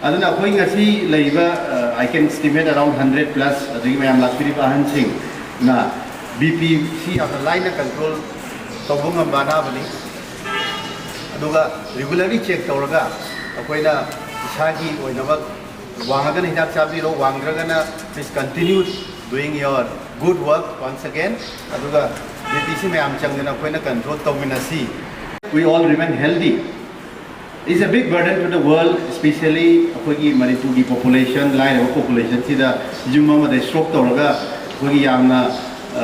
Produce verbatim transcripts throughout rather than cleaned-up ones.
ꯑꯗꯨꯅ ꯑꯩꯈꯣꯏ ꯉꯁꯤ ꯂꯩꯔꯤꯕ, ꯑ, I can estimate around hundred plus, ꯑꯗꯒꯤ ꯃꯌꯥꯝ ꯂꯥꯛꯄꯤꯔꯤꯕ ꯑꯍꯟꯁꯤꯡꯅ B P ꯁꯤ ꯌꯥꯝꯅ ꯂꯥꯏꯅ control ꯇꯧꯕ ꯉꯝꯕ ꯑꯅꯥꯕꯅꯤ꯫ ꯑꯗꯨꯒ regularly check ꯇꯧꯔꯒ ꯑꯩꯈꯣꯏꯅ ꯏꯁꯥꯒꯤ ꯑꯣꯏꯅꯃꯛ ꯋꯥꯡꯉꯒꯅ ꯍꯤꯗꯥꯛ ꯆꯥꯕꯤꯔꯣ, ꯋꯥꯡꯗ꯭ꯔꯒꯅ please continue doing your good work once again꯫ ꯑꯗꯨꯒ B P ꯁꯤ ꯃꯌꯥꯝ ꯆꯪꯗꯅ ꯑꯩꯈꯣꯏꯅ control ꯇꯧꯃꯤꯟꯅꯁꯤ꯫ We all remain healthy is a big burden to the world, especially ꯑꯩꯈꯣꯏꯒꯤ ꯃꯅꯤꯄꯨꯔꯒꯤ population, ꯂꯥꯏꯔꯕ populationꯁꯤꯗ ꯌꯨꯝ ꯑꯃꯗ stroke ꯇꯧꯔꯒ ꯑꯩꯈꯣꯏꯒꯤ ꯌꯥꯝꯅ, ꯑ,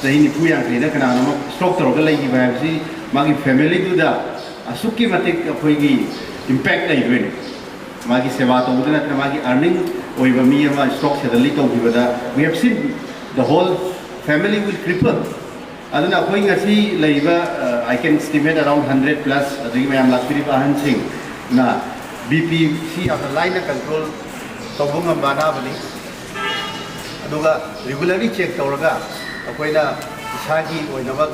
ꯆꯍꯤ ꯅꯤꯐꯨ ꯌꯥꯡꯈꯩꯗ ꯀꯅꯥꯅꯣꯝꯃ stroke ꯇꯧꯔꯒ ꯂꯩꯈꯤꯕ ꯍꯥꯏꯕꯁꯤ ꯃꯥꯒꯤ familyꯗꯨꯗ ꯑꯁꯨꯛꯀꯤ ꯃꯇꯤꯛ ꯑꯩꯈꯣꯏꯒꯤ impact ꯂꯩꯗꯣꯏꯅꯤ꯫ ꯃꯥꯒꯤ ꯁꯦꯕꯥ ꯇꯧꯕꯗ ꯅꯠꯇꯅ ꯃꯥꯒꯤ earning ꯑꯣꯏꯕ ꯃꯤ ꯑꯃ stroke suddenly ꯇꯧꯈꯤꯕꯗ, we have seen the whole family will cripple꯫ ꯑꯗꯨꯅ ꯑꯩꯈꯣꯏ ꯉꯁꯤ ꯂꯩꯔꯤꯕ, ꯑ, I can estimate around hundred plus, ꯑꯗꯒꯤ ꯃꯌꯥꯝ ꯂꯥꯛꯄꯤꯔꯤꯕ ꯑꯍꯟꯁꯤꯡꯅ B P ꯁꯤ ꯌꯥꯝꯅ ꯂꯥꯏꯅ control ꯇꯧꯕ ꯉꯝꯕ ꯑꯅꯥꯕꯅꯤ꯫ ꯑꯗꯨꯒ regularly check ꯇꯧꯔꯒ ꯑꯩꯈꯣꯏꯅ ꯏꯁꯥꯒꯤ ꯑꯣꯏꯅꯃꯛ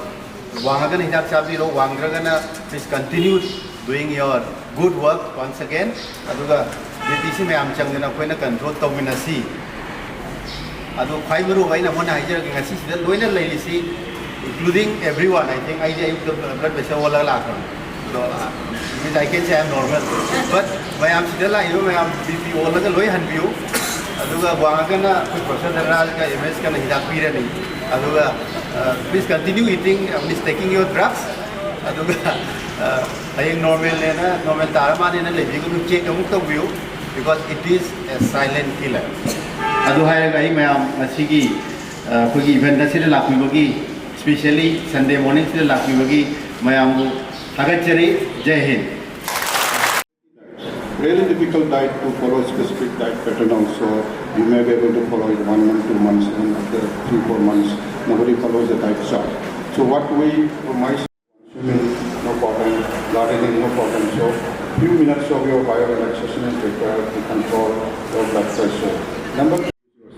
ꯋꯥꯡꯉꯒꯅ ꯍꯤꯗꯥꯛ ꯆꯥꯕꯤꯔꯣ, ꯋꯥꯡꯗ꯭ꯔꯒꯅ please continue doing your good work once again꯫ ꯑꯗꯨꯒ B P ꯁꯤ ꯃꯌꯥꯝ ꯆꯪꯗꯅ ꯑꯩꯈꯣꯏꯅ control ꯇꯧꯃꯤꯟꯅꯁꯤ꯫ ꯑꯗꯨ ꯈ꯭ꯋꯥꯏ ꯃꯔꯨ ꯑꯣꯏꯕ ꯑꯩꯅ ꯑꯃꯨꯛ ꯍꯟꯅ ꯍꯥꯏꯖꯔꯒꯦ, ꯉꯁꯤꯁꯤꯗ ꯂꯣꯏꯅ ꯂꯩꯔꯤꯁꯤ, including everyone, I think ꯑꯩꯗꯤ ꯑꯌꯨꯛꯇ blood pressure ꯑꯣꯜꯂꯒ ꯂꯥꯛꯈ꯭ꯔꯕꯅꯤ꯫ ꯑꯗꯣ, uh, means I can say I'm normal, but ꯃꯌꯥꯝꯁꯤꯗ ꯂꯥꯛꯏꯕ ꯃꯌꯥꯝ B P ꯑꯣꯜꯂꯒ ꯂꯣꯏ ꯍꯟꯕꯤꯌꯨ꯫ ꯑꯗꯨꯒ ꯋꯥꯡꯉꯒꯅ ꯑꯩꯈꯣꯏ Professor ꯙꯅꯔꯥꯖꯒ M S ꯀꯅ ꯍꯤꯗꯥꯛ ꯄꯤꯔꯅꯤ꯫ ꯑꯗꯨꯒ, uh, please continue eating, uh, means taking your drugs꯫ ꯑꯗꯨꯒ, uh, ꯍꯌꯦꯡ normalꯅꯦꯅ, normal ꯇꯥꯔ ꯃꯥꯅꯦꯅ ꯂꯩꯕꯤꯒꯅꯨ, check ꯑꯃꯨꯛ ꯇꯧꯕꯤꯌꯨ, because it is a silent killer꯫ ꯑꯗꯨ ꯍꯥꯏꯔꯒ ꯑꯩ ꯃꯌꯥꯝ ꯉꯁꯤꯒꯤ, ꯑ, ꯑꯩꯈꯣꯏꯒꯤ event ꯑꯁꯤꯗ ꯂꯥꯛꯄꯤꯕꯒꯤ, especially Sunday morningꯁꯤꯗ ꯂꯥꯛꯄꯤꯕꯒꯤ ꯃꯌꯥꯝꯕꯨ ꯊꯥꯒꯠꯆꯔꯤ꯫ ꯖꯩ ꯍꯤꯟꯗ꯫ Really difficult diet to follow, specific diet pattern also. You may be able to follow it one month, two months, and after three, four months, nobody follows the diet chart. So what we, from my swimming, no problem, gardening, no problem. So few minutes of your bio relaxation is required to control your blood pressure. Number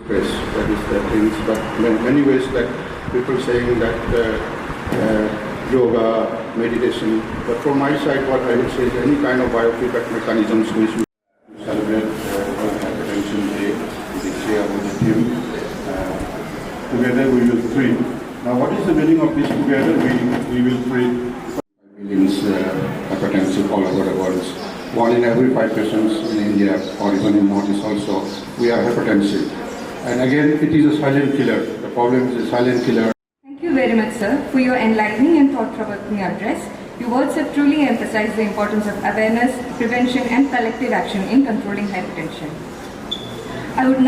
stress, that is the things, but ma- many ways that people saying that, uh, uh, yoga, meditation. But from my side, what I would say is any kind of biofeedback mechanisms which we We will treat. Now, what is the meaning of this together? We, we will treat. Millions uh, hypertensive all over the world. One in every five patients in India or even in Northeast also, we are hypertensive. And again, it is a silent killer. The problem is a silent killer. Thank you very much, sir, for your enlightening and thought-provoking address. Your words have truly emphasized the importance of awareness, prevention, and collective action in controlling hypertension. I would now